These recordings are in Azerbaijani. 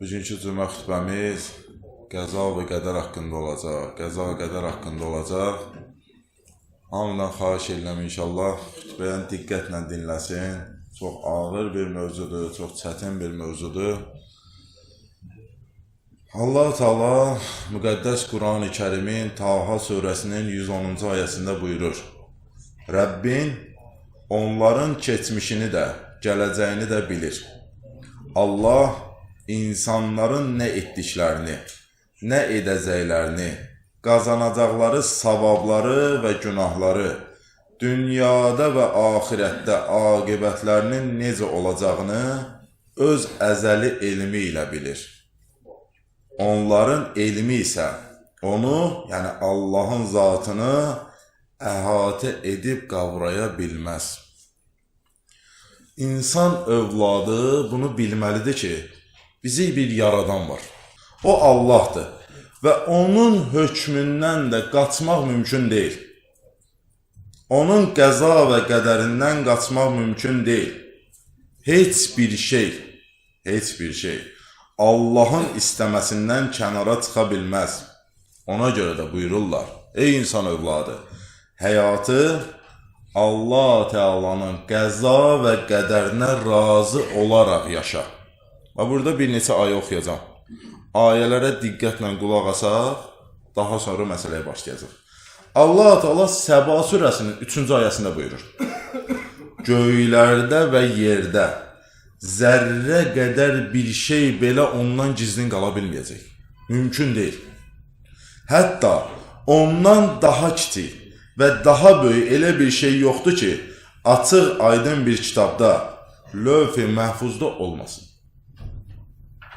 Bugünkü cümə xütbəmiz qəza və qədər haqqında olacaq. Qəza və qədər haqqında olacaq. Hamıdan xahiş edirəm inşallah xütbəni diqqətlə dinləsin. Çox ağır bir mövzudur, çox çətin bir mövzudur. Allah Teala müqəddəs Qurani Kərimin Taha surəsinin 110-cu ayəsində buyurur: Rəbbin onların keçmişini də, gələcəyini də bilir. Allah insanların nə etdiklərini, nə edəcəklərini, qazanacaqları savabları və günahları, dünyada və axirətdə aqibətlərinin necə olacağını öz əzəli elmi ilə bilir. Onların elmi isə onu, yəni Allahın zatını əhatə edib qavraya bilməz. İnsan övladı bunu bilməlidir ki, bizi bir yaradan var. O Allahdır və onun hökmündən də qaçmaq mümkün deyil. Onun qəza və qədərindən qaçmaq mümkün deyil. Heç bir şey, heç bir şey Allahın istəməsindən kənara çıxa bilməz. Ona görə də buyururlar: Ey insan övladı, həyatı Allah Teala'nın qəza və qədərinə razı olaraq yaşa. Və burada bir neçə ayə oxuyacağam. Ayələrə diqqətlə qulaq asaq, daha sonra məsələyə başlayacaq. Allah Teala Səba surəsinin 3-cü ayəsində buyurur: Göylərdə və yerdə zərrə qədər bir şey belə ondan gizlin qala bilməyəcək. Mümkün deyil. Hətta ondan daha kiçik və daha böyük elə bir şey yoxdur ki, açıq aydın bir kitabda, lövh-i məhfuzda olmasın.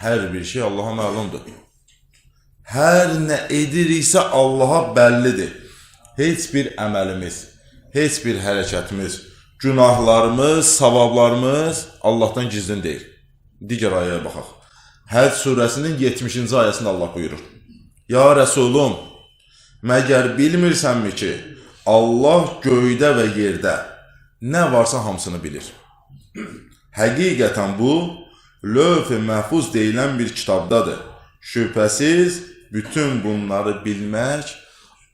Hər bir şey Allaha məlumdur. Hər nə ediriksə Allaha bəllidir. Heç bir əməlimiz, heç bir hərəkətimiz, günahlarımız, savablarımız Allahdan gizlin deyil. Digər ayəyə baxaq. Həcc surəsinin 70-ci ayəsində Allah buyurur: Ya Rəsulum, məgər bilmirsənmi ki, Allah göydə və yerdə nə varsa hamısını bilir. Həqiqətən bu lövh-i məhfuz deyilən bir kitabdadır. Şübhəsiz bütün bunları bilmək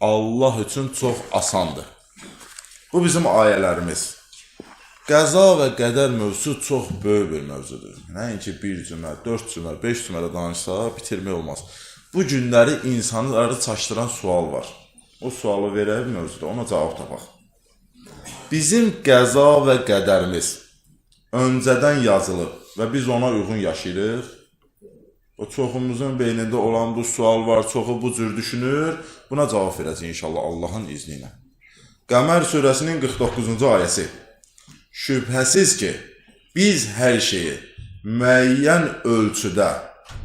Allah üçün çox asandır. Bu bizim ayələrimiz. Qəza və qədər mövzusu çox böyük bir mövzudur. Nəinki bir cümə, 4 cümə, 5 cümədə danışsa bitirmək olmaz. Bu günləri insanları çaşdıran sual var. O sualı verək mövzuda, ona cavab tapaq. Bizim qəza və qədərimiz öncədən yazılıb və biz ona uyğun yaşayırıq. O çoxumuzun beynində olan bu sual var, çoxu bu cür düşünür. Buna cavab verəcək inşallah Allahın izni ilə. Qəmər surəsinin 49-cu ayəsi. Şübhəsiz ki, biz hər şeyi müəyyən ölçüdə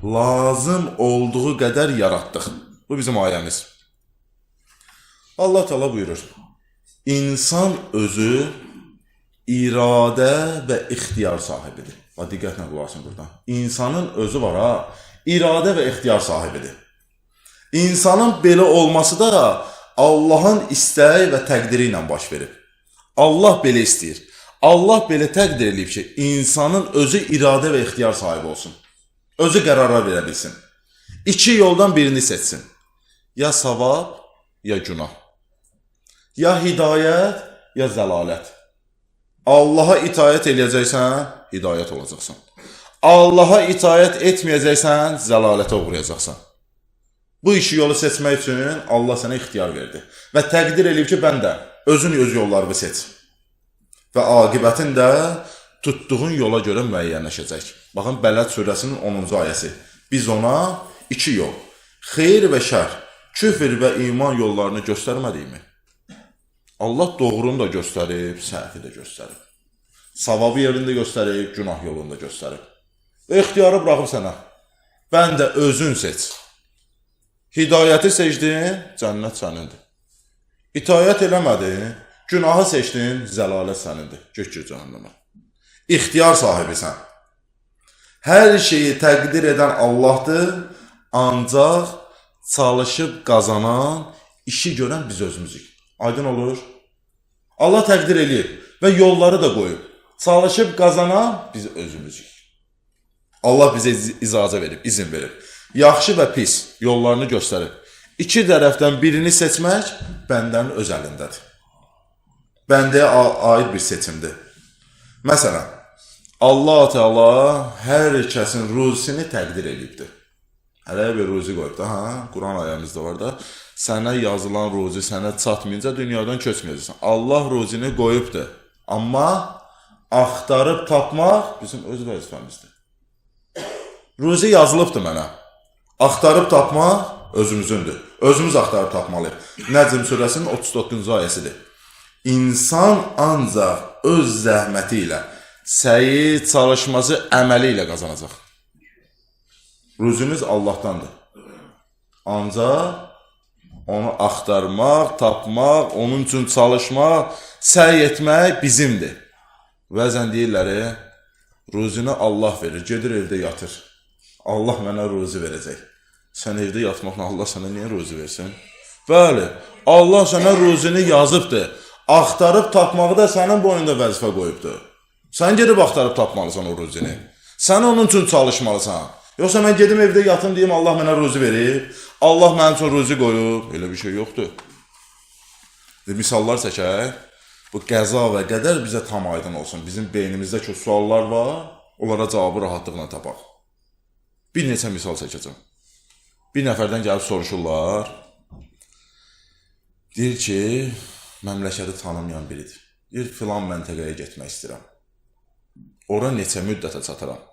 lazım olduğu qədər yaratdıq. Bu bizim ayəmiz. Allah Teala buyurur: İnsan özü iradə və ixtiyar sahibidir. Bax, diqqətlə qulaq asın buradan. İnsanın özü var ha, iradə və ixtiyar sahibidir. İnsanın belə olması da Allahın istəyi və təqdiri ilə baş verib. Allah belə istəyir. Allah belə təqdir eləyib ki, insanın özü iradə və ixtiyar sahibi olsun. Özü qərarlar verə bilsin. İki yoldan birini seçsin. Ya savab, ya günah. Ya hidayət, ya zəlalət. Allaha itaət eləyəcəksən, hidayət olacaqsan. Allaha itaət etməyəcəksən, zəlalətə uğrayacaqsan. Bu iki yolu seçmək üçün Allah sənə ixtiyar verdi. Və təqdir eləyib ki, bəndə özün öz yollarını seç. Və aqibətin də tutduğun yola görə müəyyənləşəcək. Baxın, Bələd surəsinin 10-cu ayəsi. Biz ona iki yol, xeyir və şər, küfr və iman yollarını göstərmədikmi? Allah doğrunu da göstərib, səhvi də göstərib. Savabı yerində göstərib, günah yolunda göstərib. Və ixtiyarı buraxıb sənə. Bəndə özün seç. Hidayəti seçdin, cənnət sənindir. İtayət eləmədin, günahı seçdin, zəlalət sənindir. Get gir cəhənnəmə. İxtiyar sahibisən. Hər şeyi təqdir edən Allahdır, ancaq çalışıb qazanan, işi görən biz özümüzük. Aydın olur? Allah təqdir eləyib və yolları da qoyub. Çalışıb qazanan biz özümüzük. Allah bizə icazə verib, izin verib. Yaxşı və pis yollarını göstərib. İki tərəfdən birini seçmək bəndənin öz əlindədir. Bəndəyə aid bir seçimdir. Məsələn, Allah Teala hər kəsin ruzisini təqdir eləyibdir. Hələ bir ruzi qoyub da, ha? Quran ayəmizdə var da. Sənə yazılan ruzi sənə çatmayınca dünyadan köçməyəcəksən. Allah ruzini qoyubdur. Amma axtarıb tapmaq bizim öz vəzifəmizdir. Ruzi yazılıbdır mənə. Axtarıb tapmaq özümüzündür. Özümüz axtarıb tapmalıyıq. Nəcm surəsinin 39-cu ayəsidir. İnsan ancaq öz zəhməti ilə, səyi, çalışması, əməli ilə qazanacaq. Ruzimiz Allahdandır. Ancaq onu axtarmaq, tapmaq, onun üçün çalışmaq, səy etmək bizimdir. Bəzən deyirlər, ruzini Allah verir, gedir evdə yatır. Allah mənə ruzi verəcək. Sən evdə yatmaqla Allah sənə niyə ruzi versin? Bəli, Allah sənə ruzini yazıbdır. Axtarıb tapmağı da sənin boynunda vəzifə qoyubdur. Sən gedib axtarıb tapmalısan o ruzini. Sən onun üçün çalışmalısan. Yoxsa mən gedim evdə yatım deyim Allah mənə ruzi verib, Allah mənim üçün ruzi qoyub. Elə bir şey yoxdur. Misallar çəkək. Bu qəza və qədər bizə tam aydın olsun. Bizim beynimizdə ki suallar var, onlara cavabı rahatlıqla tapaq. Bir neçə misal çəkəcəm. Bir nəfərdən gəlib soruşurlar. Deyir ki, məmləkəti tanımayan biridir. Deyir, filan məntəqəyə getmək istəyirəm. Ora neçə müddətə çataram?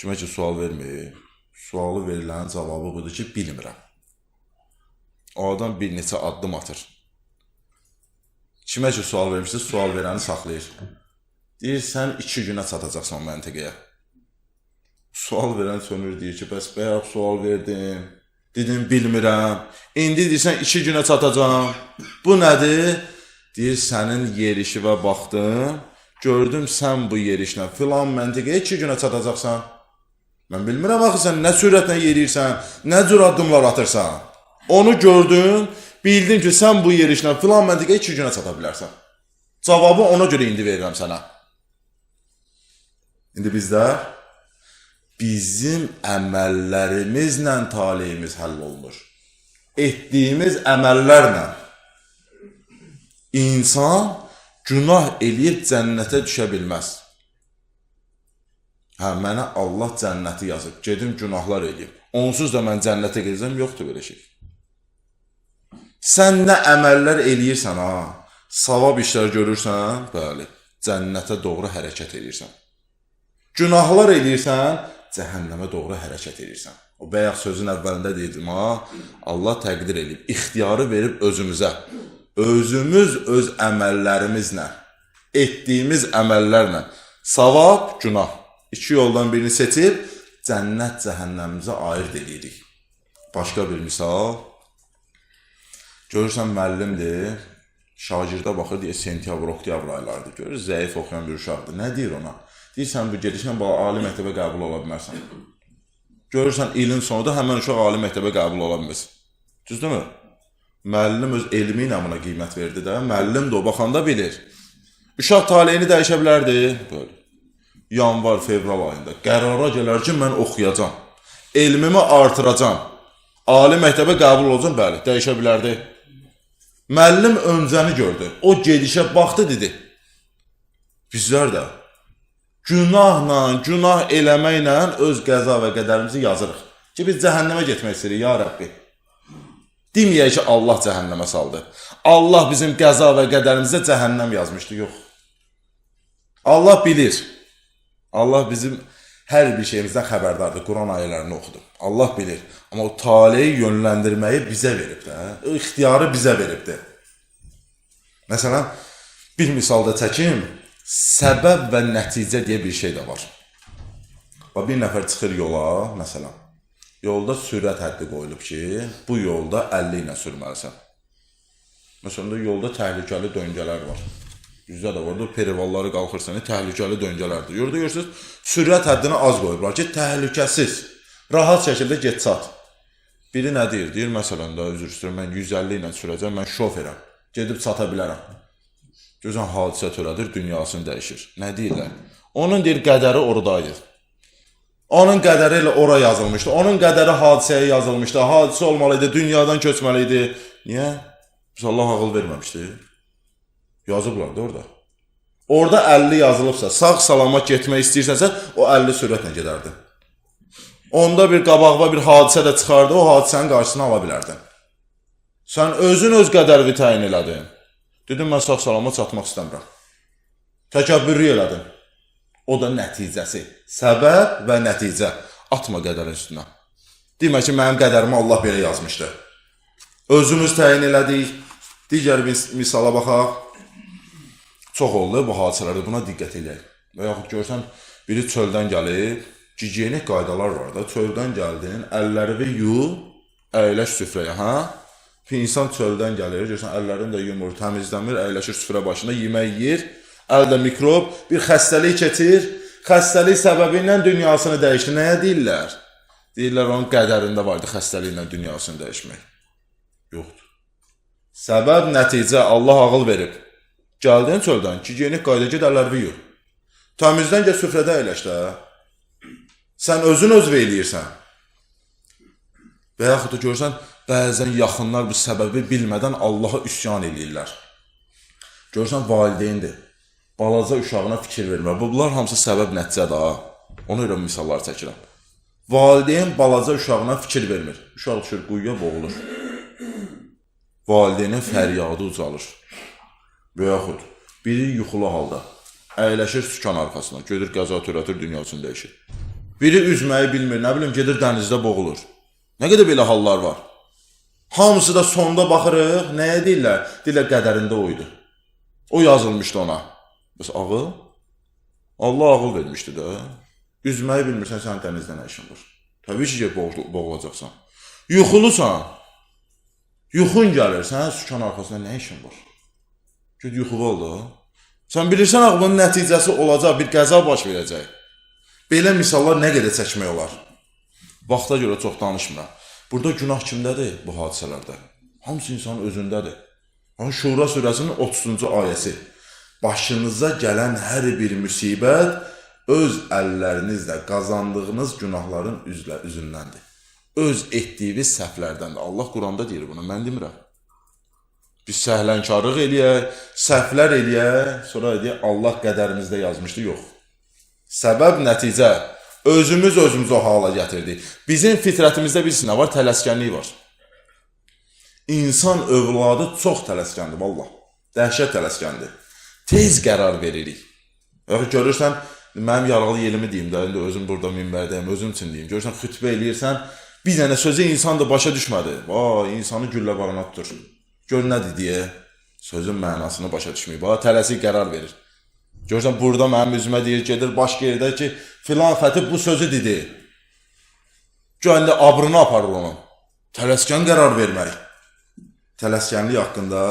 Kimə ki sual vermir, sualı verilənin cavabı budur ki, bilmirəm. O adam bir neçə addım atır. Kimə ki sual vermişsə, sual verəni saxlayır. Deyir, sən 2 günə çatacaqsan o məntəqəyə. Sual verən sönür, deyir ki, bəs bayaq sual verdim, dedim bilmirəm. İndi deyirsən 2 günə çatacağam. Bu nədir? Deyir, sənin yerişivə baxdım, gördüm sən bu yerişlə filan məntəqəyə 2 günə çatacaqsan. Mən bilmirəm axı sən nə sürətlə yeriyirsən, nə cür addımlar atırsan. Onu gördüm, bildim ki, sən bu yerişlə filan məntəqəyə 2 günə çata bilərsən. Cavabı ona görə indi verirəm sənə. İndi bizlər bizim əməllərimizlə taleyimiz həll olunur. Etdiyimiz əməllərlə insan günah eləyib cənnətə düşə bilməz. Hə, mənə Allah cənnəti yazıb, gedim günahlar eləyim. Onsuz da mən cənnətə gedəcəm, yoxdur belə şey. Sən nə əməllər eləyirsən, ha, savab işlər görürsən, bəli, cənnətə doğru hərəkət eləyirsən. Günahlar eləyirsən, cəhənnəmə doğru hərəkət eləyirsən. O bayaq sözün əvvəlində deyirdim, ha, Allah təqdir eləyib, ixtiyarı verib özümüzə. Özümüz öz əməllərimizlə, etdiyimiz əməllərlə, savab, günah, iki yoldan birini seçib, cənnət cəhənnəmimizə ayırd eləyirik. Başqa bir misal, görürsən müəllimdir, şagirdə baxır, deyir, sentyabr, oktyabr aylarıdır. Görür, zəif oxuyan bir uşaqdır. Nə deyir ona? Deyir, sən bu gedişlə ali məktəbə qəbul ola bilmərsən. Görürsən, ilin sonunda həmən uşaq ali məktəbə qəbul ola bilməz. Düzdürmü? Müəllim öz elmi ilə buna qiymət verdi də. Müəllim də o baxanda bilir. Uşaq taleyini dəyişə bilərdi. Böyle. Yanvar, fevral ayında qərara gələr ki, mən oxuyacam. Elmimi artıracam. Ali məktəbə qəbul olacam, bəli, dəyişə bilərdi. Müəllim öncəni gördü. O gedişə baxdı, dedi. Bizlər də günahla, günah eləməklə öz qəza və qədərimizi yazırıq. Ki, biz cəhənnəmə getmək istəyirik, ya Rəbbi. Deməyək ki, Allah cəhənnəmə saldı. Allah bizim qəza və qədərimizə cəhənnəm yazmışdı. Yox. Allah bilir. Allah bizim hər bir şeyimizdən xəbərdardır. Quran ayələrini oxudum. Allah bilir. Amma o taleyi yönləndirməyi bizə verib də. O ixtiyarı bizə veribdir. Məsələn, bir misal da çəkim. Səbəb və nəticə deyə bir şey də var. Bax, bir nəfər çıxır yola, məsələn. Yolda sürət həddi qoyulub ki, bu yolda 50 ilə sürməlisən. Məsələn, yolda təhlükəli döngələr var. Bizdə də var, perivalları qalxırsan, təhlükəli döngələrdir. Yolda görürsünüz, sürət həddini az qoyublar ki, təhlükəsiz, rahat şəkildə get çat. Biri nə deyir? Deyir, məsələn də, üzr istəyirəm, mən 150 ilə sürəcəm, mən şoferəm, gedib çata bilərəm. Görürsən, hadisə törədir, dünyasını dəyişir. Nə deyirlər? Onun deyir, qədəri oradaydı. Onun qədəri elə ora yazılmışdı. Onun qədəri hadisəyə yazılmışdı. Hadisə olmalı idi, dünyadan köçməli idi. Niyə? Biz Allah ağıl verməmişdi. Yazıblar da orada. Orada 50 yazılıbsa, sağ-salamat getmək istəyirsənsə, o 50 sürətlə gedərdin. Onda bir qabağına bir hadisə də çıxardı, o hadisənin qarşısını ala bilərdin. Sən özün öz qədərini təyin elədin. Dedim, mən sağ-salamat çatmaq istəmirəm. Təkəbbürlük elədin. O da nəticəsi. Səbəb və nəticə. Atma qədərin üstünə. Demə ki, mənim qədərimi Allah belə yazmışdı. Özümüz təyin elədik. Digər bir misala baxaq. Çox oldu bu hadisələrdə, buna diqqət eləyək. Və yaxud görsən, biri çöldən gəlib, gigiyenik qaydalar var da, çöldən gəldin, əllərini yu, əyləş süfrəyə, hə? Bir insan çöldən gəlir, görsən, əllərini də yumur, təmizləmir, əyləşir süfrə başında, yemək yeyir, əldə mikrob, bir xəstəlik keçir, xəstəlik səbəbi ilə dünyasını dəyişdi. Nəyə deyirlər? Deyirlər, onun qədərində vardı xəstəliklə dünyasını dəyişmək. Yoxdur. Səbəb, nəticə, Allah ağıl verib. Gəldin çöldən, gigiyenik qayda get, əllərini yu. Təmizdən gəl süfrədə əyləş də. Sən özün özvə eləyirsən. Və yaxud da görsən, bəzən yaxınlar bu səbəbi bilmədən Allaha üsyan eləyirlər. Görsən, valideyndir. Balaca uşağına fikir vermir. Bunlar hamısı səbəb nəticədir ha. Ona görə misallar çəkirəm. Valideyn balaca uşağına fikir vermir. Uşaq düşür quyuya, boğulur. Valideynin fəryadı ucalır. Və yaxud biri yuxulu halda əyləşir sükan arxasına, gedir qəza törətir, dünyasını dəyişir. Biri üzməyi bilmir, nə bilim, gedir dənizdə boğulur. Nə qədər belə hallar var. Hamısı da sonda baxırıq, nəyə deyirlər? Deyirlər, qədərində o idi. O yazılmışdı ona. Bəs ağıl? Allah ağıl vermişdi də. Üzməyi bilmirsən, sənin dənizdə nə işin var? Təbii ki, boğulacaqsan. Yuxulusan. Yuxun gəlir, sənin sükan arxasında nə işin var? Ged yuxu ol da. Sən bilirsən, axı, bunun nəticəsi olacaq, bir qəza baş verəcək. Belə misallar nə qədər çəkmək olar? Vaxta görə çox danışmıram. Burada günah kimdədir bu hadisələrdə? Hamısı insanın özündədir. Yəni, Şura surəsinin 30-cu ayəsi. Başınıza gələn hər bir müsibət öz əllərinizlə qazandığınız günahların üzündəndir. Öz etdiyiniz səhvlərdəndir. Allah Quranda deyir bunu, mən demirəm. Biz səhlənkarlıq eləyək, səhvlər eləyək, sonra eləyək, Allah qədərimizdə yazmışdı, yox. Səbəb, nəticə. Özümüz özümüzü o hala gətirdik. Bizim fitrətimizdə bilirsin nə var? Tələskənlik var. İnsan övladı çox tələskəndir, vallah. Dəhşət tələskəndir. Tez qərar veririk. Yaxud görürsən, mənim yaralı yerimi deyim də, indi özüm burada minbərdəyim, özüm üçün deyim. Görürsən, xütbə eləyirsən, bir dənə sözü insan da başa düşmədi. Vay, insanı güllə barana tutur. Gör nədir deyə, sözün mənasını başa düşməyib. Bax, tələsik qərar verir. Görürsən, burada mənim üzümə deyir, gedir başqa yerdə ki, filan xətib bu sözü dedi. Gör, indi abrını aparır onun. Tələskən qərar vermək. Tələskənlik haqqında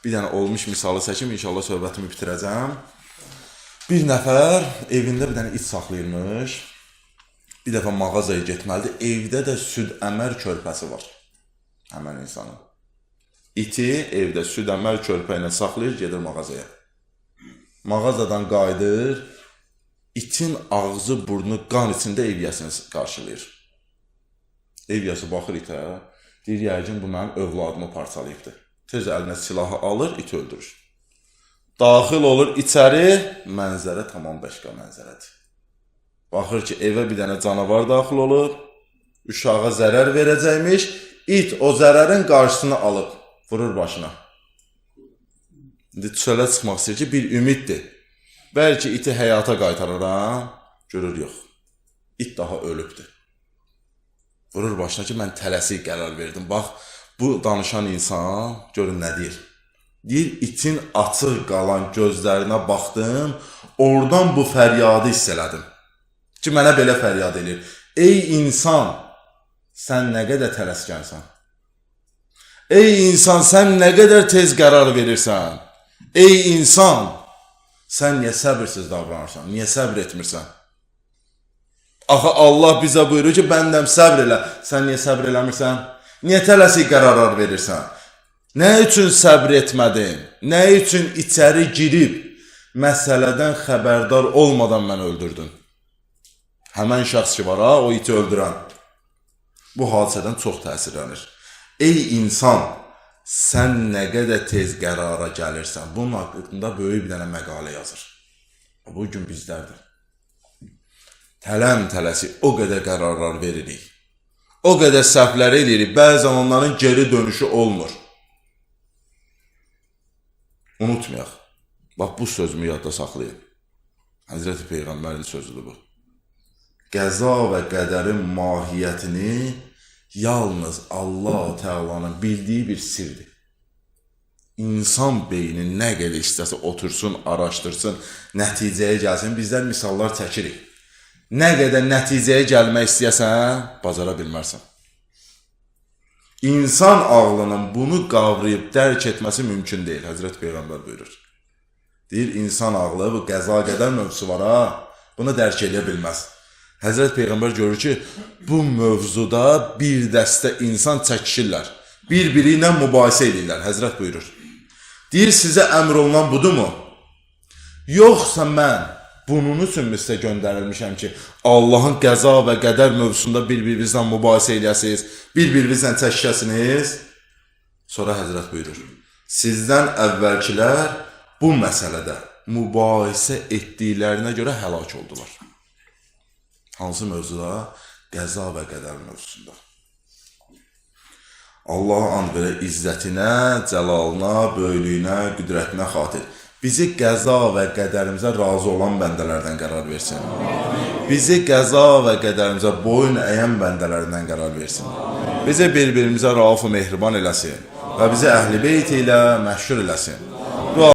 bir dənə olmuş misalı çəkim, inşallah söhbətimi bitirəcəm. Bir nəfər evində bir dənə it saxlayırmış. Bir dəfə mağazaya getməlidir. Evdə də süd əmər körpəsi var. Həmən insanın. İti evdə süd əmər körpə ilə saxlayır, gedir mağazaya. Mağazadan qayıdır, itin ağzı, burnu qan içində ev yəsini qarşılayır. Ev yəsi baxır itə, deyir, yəqin bu mənim övladımı parçalayıbdır. Tez əlinə silahı alır, iti öldürür. Daxil olur içəri, mənzərə tamam başqa mənzərədir. Baxır ki, evə bir dənə canavar daxil olub, uşağa zərər verəcəkmiş, it o zərərin qarşısını alıb, vurur başına. İndi çölə çıxmaq istəyir ki, bir ümiddir. Bəlkə iti həyata qaytarar, ha? Görür, yox. İt daha ölübdür. Vurur başına ki, mən tələsik qərar verdim. Bax, bu danışan insan, görün nə deyir. Deyir, itin açıq qalan gözlərinə baxdım, oradan bu fəryadı hiss elədim. Ki, mənə belə fəryad eləyir. Ey insan, sən nə qədər tələskənsən. Ey insan, sən nə qədər tez qərar verirsən. Ey insan, sən niyə səbirsiz davranırsan? Niyə səbr etmirsən? Axı Allah bizə buyurur ki, bəndəm səbr elə. Sən niyə səbr eləmirsən? Niyə tələsik qərarlar verirsən? Nə üçün səbr etmədin? Nə üçün içəri girib məsələdən xəbərdar olmadan məni öldürdün? Həmən şəxs ki var ha, o iti öldürən. Bu hadisədən çox təsirlənir. Ey insan, sən nə qədər tez qərara gəlirsən. Bunun haqqında böyük bir dənə məqalə yazır. Bu gün bizlərdir. Tələm-tələsi o qədər qərarlar veririk. O qədər səhvlər eləyirik. Bəzən onların geri dönüşü olmur. Unutmayaq. Bax bu sözümü yadda saxlayın. Həzrəti Peyğəmbərin sözüdür bu. Qəza və qədərin mahiyyətini yalnız Allah Teala'nın bildiyi bir sirdir. İnsan beyni nə qədər istəsə otursun, araşdırsın, nəticəyə gəlsin. Bizlər misallar çəkirik. Nə qədər nəticəyə gəlmək istəyəsən, bacara bilmərsən. İnsan ağlının bunu qavrayıb dərk etməsi mümkün deyil. Həzrət Peyğəmbər buyurur. Deyir, insan ağlı, bu qəza qədər mövzusu var ha, bunu dərk eləyə bilməz. Həzrət Peyğəmbər görür ki, bu mövzuda bir dəstə insan çəkişirlər. Bir-biri ilə mübahisə edirlər. Həzrət buyurur. Deyir, sizə əmr olunan budurmu? Yoxsa mən bunun üçün mü sizə göndərilmişəm ki, Allahın qəza və qədər mövzusunda bir-birinizlə mübahisə eləyəsiniz, bir-birinizlə çəkişəsiniz? Sonra Həzrət buyurur. Sizdən əvvəlkilər bu məsələdə mübahisə etdiklərinə görə həlak oldular. Hansı mövzuda? Qəza və qədər mövzusunda. Allah and verə izzətinə, cəlalına, böyüklüyünə, qüdrətinə xatir. Bizi qəza və qədərimizə razı olan bəndələrdən qərar versin. Bizi qəza və qədərimizə boyun əyən bəndələrindən qərar versin. Bizi bir-birimizə rauf və mehriban eləsin və bizi əhl-i beyt ilə məşhur eləsin.